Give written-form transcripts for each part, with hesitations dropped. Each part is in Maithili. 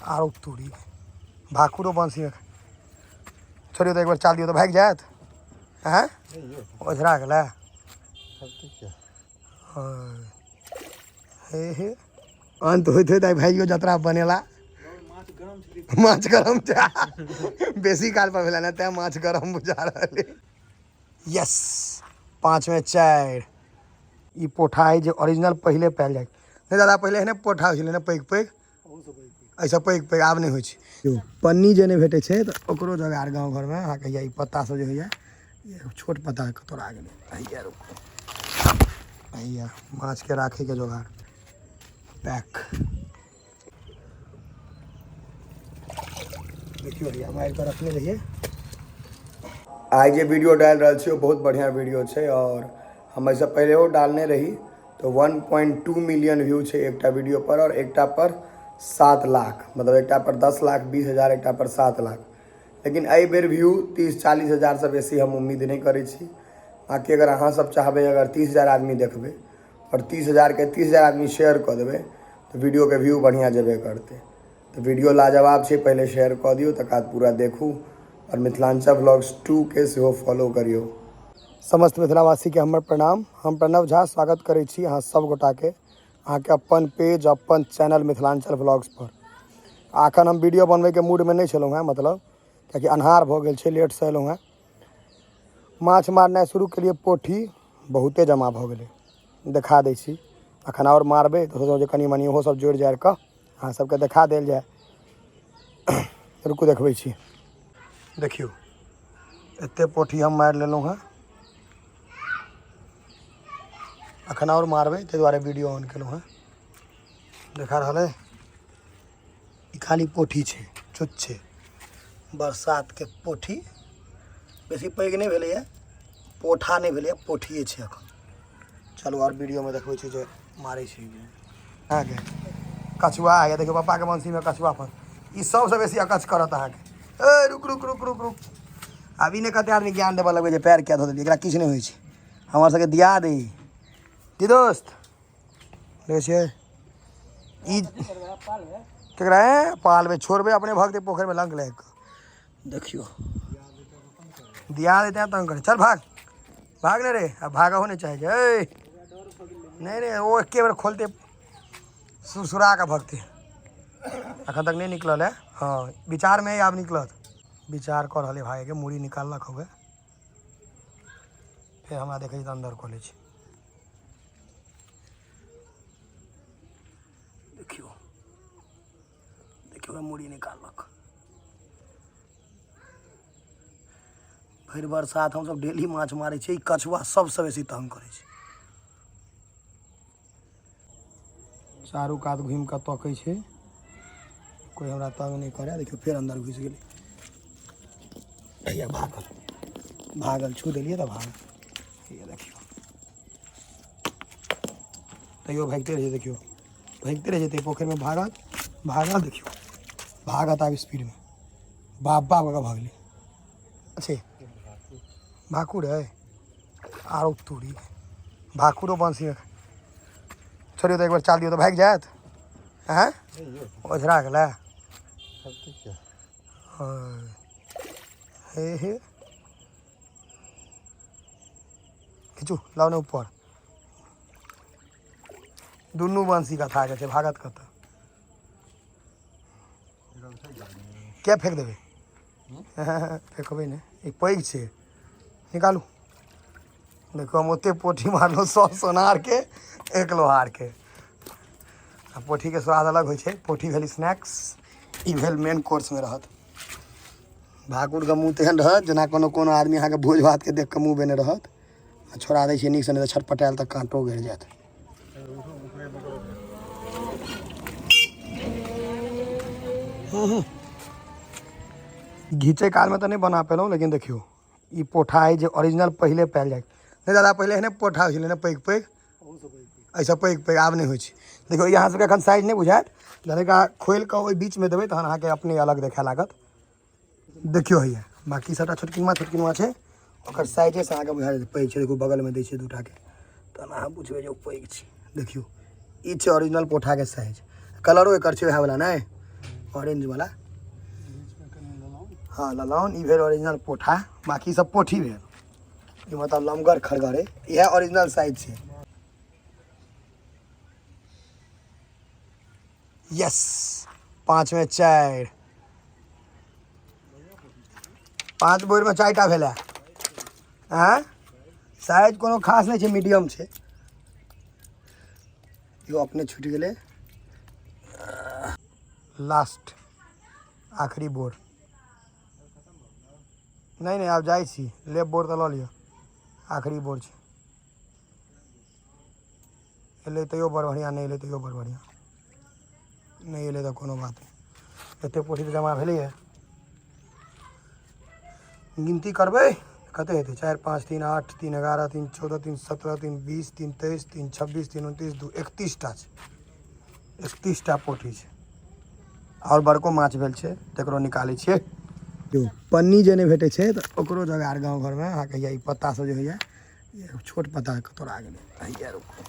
आरो तोरी भाकुरो बंसी छोड़ियौ तऽ एक बेर चाल दियौ तऽ भागि जायत आँय ओझरा गेलै। हे हे, अंत होइत होइत आइ भाइयो जतरा बनेला। माछ गरम छै, बेसी काल पर भेला ने, तें माछ गरम बुझा रहल। यस, 5 में 4। ई पोठा है जे ओरिजिनल पहिले पायल जाय नहि दादा, पहिले एहने पोठा होइ छलै ने, पैघ पैघ, एहिसँ पैघ पैघ आब नहि होइ छै। पन्नी जे नहि भेटै छै तऽ ओकरो जोगाड़ गाँव घरमे अहाँके हैया ई पत्ता सब जे होइया, एगो छोट पत्ता तोड़ा गेलै। हैया रुकू, हैया माछके राखैके जोगाड़ पैक। देखियौ, हैया मारि कऽ रखने रहियै। आइ जे वीडियो डालि रहल छी ओ बहुत बढ़िआँ वीडियो छै, आओर हम एहिसँ पहिलेहो डालने रही तऽ 1.2 मिलियन व्यू छै एकटा वीडियो पर, आओर एकटा पर 7 लाख, मतलब एकटा पर 10,20,000, एकटा पर 7 लाख। लेकिन एहि बेर व्यू 30-40 हजारसँ बेसी हम उम्मीद नहि करै छी। बाँकी अगर अहाँ सब चाहबै, अगर 30 हजार आदमी देखबै आओर 30 हजारके 30 हजार आदमी शेयर कऽ देबै तऽ वीडियोके व्यू बढ़िआँ जेबे करतै। तऽ वीडियो लाजवाब छै, पहिले शेयर कऽ दियौ, तकर बाद पूरा देखू, आओर मिथिलाञ्चल व्लॉग्स 2 के सेहो फॉलो करियौ। समस्त मिथिलावासीके हमर प्रणाम। हम प्रणव झा स्वागत करै छी अहाँ सब गोटाके अहाँके अपन पेज, अपन चैनल मिथिलाञ्चल व्लॉग्स पर। अखन हम वीडियो बनबैके मूडमे नहि छलहुँ हेँ, मतलब कियाकि अन्हार भऽ गेल छै, लेटसँ एलहुँ हेँ। माछ मारनाइ शुरू केलियै, पोठी बहुते जमा भऽ गेलै, देखा दै छी। अखन आओर मारबै तऽ सोचलहुँ जे कनि मनि ओहो सब जोड़ि जाड़ि कऽ अहाँ सबके देखा देल जाय। रुकू, देखबै छी। देखियौ, एते पोठी हम मारि लेलहुँ हेँ। अखन आओर मारबै, ताहि दुआरे वीडियो ऑन केलहुँ हेँ। देखा रहल है, ई खाली पोठी छै, चुच छै। बरसातके पोठी बेसी पैघ नहि भेलैए, पोठा नहि भेलैए, पोठिए छै अखन। चलू, आओर वीडियोमे देखबै छी जे मारै छै अहाँके कछुआ। आया देखियौ, पप्पाके बंसीमे कछुआ फस। ई सबसँ बेसी अकछ करत अहाँके। ए रुक रुक रुक रुक रुक, आब ई नहि कते आदमी ज्ञान देबऽ लगबै जे पैर किया धो देलियै। एकरा किछु नहि होइ छै, हमर सबके दिया दे की दोस्त। देखै छियै ई केकरा पालबै छोड़बै, अपने भगतै पोखरिमे लंक लागि कऽ। देखियौ, दिया देते हैं, तंग करे। चल भाग, भाग ने रे। अब भागहो नहि चाहे छै। ए नहि नहि, ओ एके बेर खोलते सुरसुरा कऽ भगते। अखन तक नहि निकलल है। हँ, विचारमे आब निकलत। विचार कऽ रहल है भागैके, मूड़ी निकाललक हुए, फेर हमरा देखै छै तऽ अन्दर कऽ लै छै। देखियौ देखियौ, मूड़ी निकाललक। भरि बरसात हमसब डेली माछ मारै छियै, ई कछुआ सबसँ बेसी तंग करै छै। चारू कात घुमि कऽ तकै छै कोइ हमरा तंग नहि करै। देखियौ, फेर अन्दर घुसि गेलै। हैया भागल, भागल, छू देलियै तऽ भागल। हैया देखियौ, तैयो भागिते रहै छै। देखियौ, भागिते रहै छै पोखरिमे। भागत, भागल, देखियौ, भागत आब स्पीडमे। बाप बाप कऽ भागलै। छै भाकुर है। आरो तोरी, भाकुरो बंसी छोड़ियौ तऽ एक बेर चाल दियौ तऽ भागि जायत। आँय, ओझरा गेलै। हे हे, खींचू, लाउ ने ऊपर। दुनू बंसी कथा के छै, भागत कतऽ? किया फेंक देबै? फेंकबै ने, ई पैघ छै, निकालू। देखो, हम ओते पोठी मारलहुँ, 100 सोनारके एक लोहारके। आ पोठीके स्वाद अलग होइ छै। पोठी भेल स्नैक्स, ई भेल मेन कोर्समे रहत। भाकुरके मुँह तेहन रहत जेना कोनो कोनो आदमी अहाँके भोज भातके देख कऽ मुँह बेने रहत। आ छोड़ा दै छियै नीकसँ, नहि तऽ छटपटायल तऽ काँटो गड़ि जायत। घीचै कालमे तऽ नहि बना पेलहुँ, लेकिन देखियौ, ई पोठा है जे ओरिजिनल पहिले पायल जाय नहि दादा, पहिले एहने पोठा होइ छलै ने, पैघ पैघ, एहिसँ पैघ पैघ आब नहि होइ छै। देखियौ, ई अहाँ सबके एखन साइज नहि बुझायत, जहन एकरा खोलि कऽ ओहि बीचमे देबै तहन अहाँके अपने अलग देखाय लागत। देखियौ, हैया बाँकी सबटा छोटकिनमा छोटकिनमा छै, ओकर साइजेसँ अहाँके बुझा जायत पैघ छै। देखू, बगलमे दै छै दूटाके, तहन अहाँ बुझबै जे ओ पैघ छै। देखियौ, ई छै ओरिजिनल पोठाके साइज। कलरो एकर छै वएह वला नहि। ऑरेंज वाला। हँ, ललौन ई भेल ओरिजिनल पोठा, बाकी सब पोठी भेल। ई मतलब लमगर खड़गर है, इएह ओरिजिनल साइज छै। यस, 5 में 4, 5 बोर में 4 टा भेलै। आँय, साइज कोनो खास नहि छै, मीडियम छै। इहो अपने छुटि गेलै। लास्ट आखिरी बोर। नहि नहि, आब जाइ छी, लेब बोर तऽ लऽ लिअ। आखिरी बोर छै। एलै तैयो बड़ बढ़िआँ, नहि एलै तैयो बड़ बढ़िआँ। नहि एलै तऽ कोनो बात नहि, एतेक पोठी तऽ जमा भेलैए। गिनती करबै कते हेतै? 4 5 3 8 3 11 3 14 3 17 3 20 3 23 3 26 3 29 2 31 टा छै। 31 टा पोठी छै। आओर बड़को माछ भेल छै, तकरो निकालै छियै। पन्नी जे नहि भेटै छै तऽ ओकरो जोगाड़ गाँव घरमे अहाँके हैया। ई पत्ता सब जे होइया, एगो छोट पत्ता तोड़ा गेलै। हैया रुकू,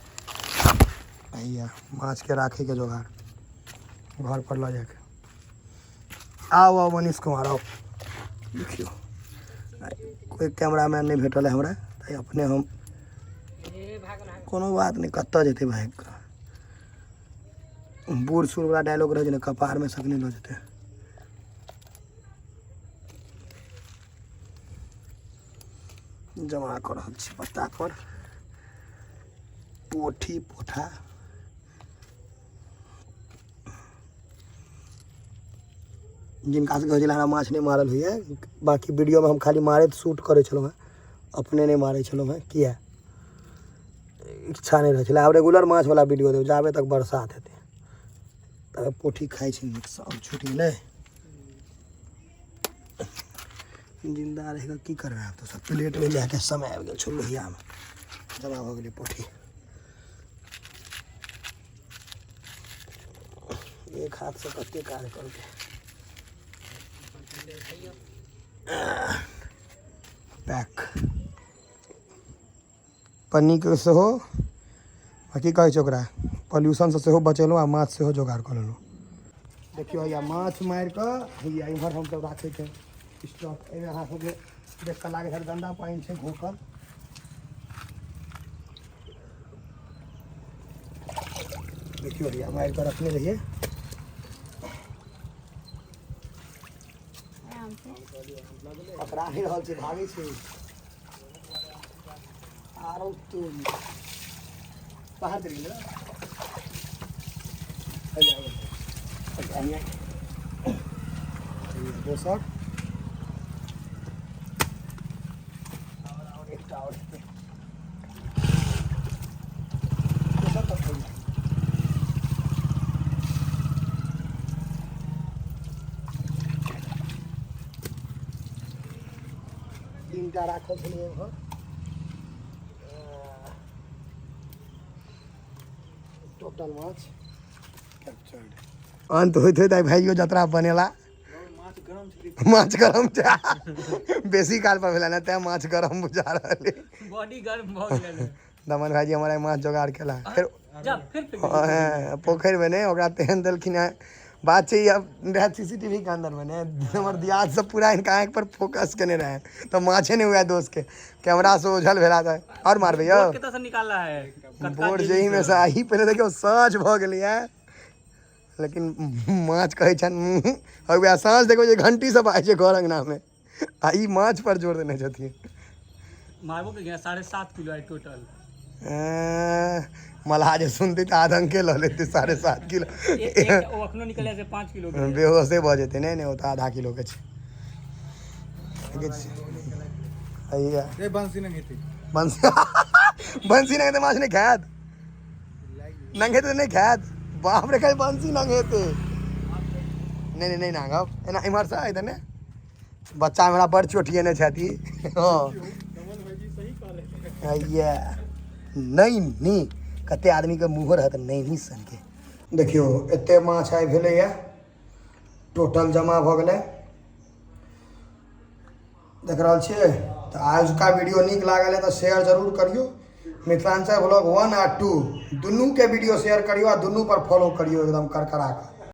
हैया माछके राखैके जोगाड़, घर पर लऽ जायके। आउ आउ मनीष कुमार आउ। देखियौ, कोइ कैमरामैन नहि भेटल है हमरा, तऽ अपने हम। कोनो बात नहि, कतऽ जेतै भागि कऽ? बूढ़ सूढ़वला डायलॉग रहै छै ने, कपारमे सकने लऽ जेतै। जमा कऽ रहल छी पत्ता पर पोठी पोठा। जिनका सबके होइ छलै हमरा माछ नहि मारल होइए, बाँकी वीडियोमे हम खाली मारैत शूट करै छलहुँ हेँ, अपने नहि मारै छलहुँ हेँ, किए इच्छा नहि रहै छलै। आब रेगुलर माछवला वीडियो देब जाबे तक बरसात हेतै। तब पोठी खाइ छै नीकसँ। आब छुटि गेलै, जिन्दा रहि कऽ की करबै? आब तऽ सब प्लेटमे जाके समय आबि गेल छौ। लोहियामे जमा भऽ गेलै पोठी। एक हाथसँ कते काज करबै? पैक पन्नीके सेहो आ की कहै छै ओकरा, पॉल्यूशनसँ सेहो बचेलहुँ आ माछ सेहो जोगाड़ कऽ लेलहुँ। देखियौ, हैया माछ मारि कऽ हैया इम्हर हमसभ राखैके स्टॉक। एहिमे अहाँ सबके देख कऽ लागै हैत गन्दा पानि छै घोकल। देखियौ, हैया मारि कऽ रखने रहियै। पकड़ा नहि रहल छै, भागै छै। आरो तोरी बाहर चलि गेलै। हैया, हैया, हैया। दोसर आओर एकटा आओर हेतै। दोसर तक हैया। तीनटा राखल छलै एम्हर। टोटल माछ कैप्चर्ड। अंत होइत होइत आइ भाइयो जतरा बनेला। माछ गरम छै, बेसी काल पर भेला ने, तें माछ गरम बुझा रहल अइ। बॉडी गर्म भऽ गेल। दमन भाईजी हमर आइ माछ जोगाड़ केला फेर। जा फिर फेंक। हँ, पोखरिमे नहि ओकरा तेहन देलखिन हेँ। बात छै ई आब रहै सीसीटीवी के अंदरमे ने, हमर दियाद सब पूरा हिनका आँखि पर फोकस केने रहै, तऽ माछे नहि हुए दोस्तके, कैमरा से ओझल भेला तऽ आओर मारबै यौ। बोर्ड कतऽ से निकालला है? कतका बोर्ड तेजी जेहीमे से? से आही पहिले देखियौ, साँझ भऽ गेलैए लेकिन माछ कहै छनि। वएह साँझ देखबै जे घंटी सब आइ छै घर अङ्गनामे आ ई माछ पर जोर देने छथिन। मारबो के गया 7.5 किलो है टोटल। मल्हा जे सुनतै तऽ आधंके लऽ लेतै। 7.5 किलो। एक ओ अखनो निकले से 5 किलो के। बेहोशे भऽ जेतै। नहि नहि, ओ तऽ आधा किलोके छै। देखै छियै हैया। ए बंसी नहीं थी। बंसी, बंसी नंगेते माछ नहि खायत। नंगेते तऽ नहि खायत। बाप रे, खाली बंसी नंगेते। नहि नहि नहि नांगब एना इम्हरसँ एतऽ ने। बच्चा हमरा बड़ चोटिएने छथि। हँ, हैया नहि नहि, कते आदमीके मुँहो रहत नहि सनके। देखियौ, एते माछ आइ भेलैए, टोटल जमा भऽ गेलै, देख रहल छियै। तऽ आजुका वीडियो नीक लागल है तऽ शेयर जरूर करियौ। मिथिलांचल ब्लॉग 1 आ 2 दुनूके वीडियो शेयर करियौ आ दुनू पर फॉलो करियौ एकदम करकरा कऽ।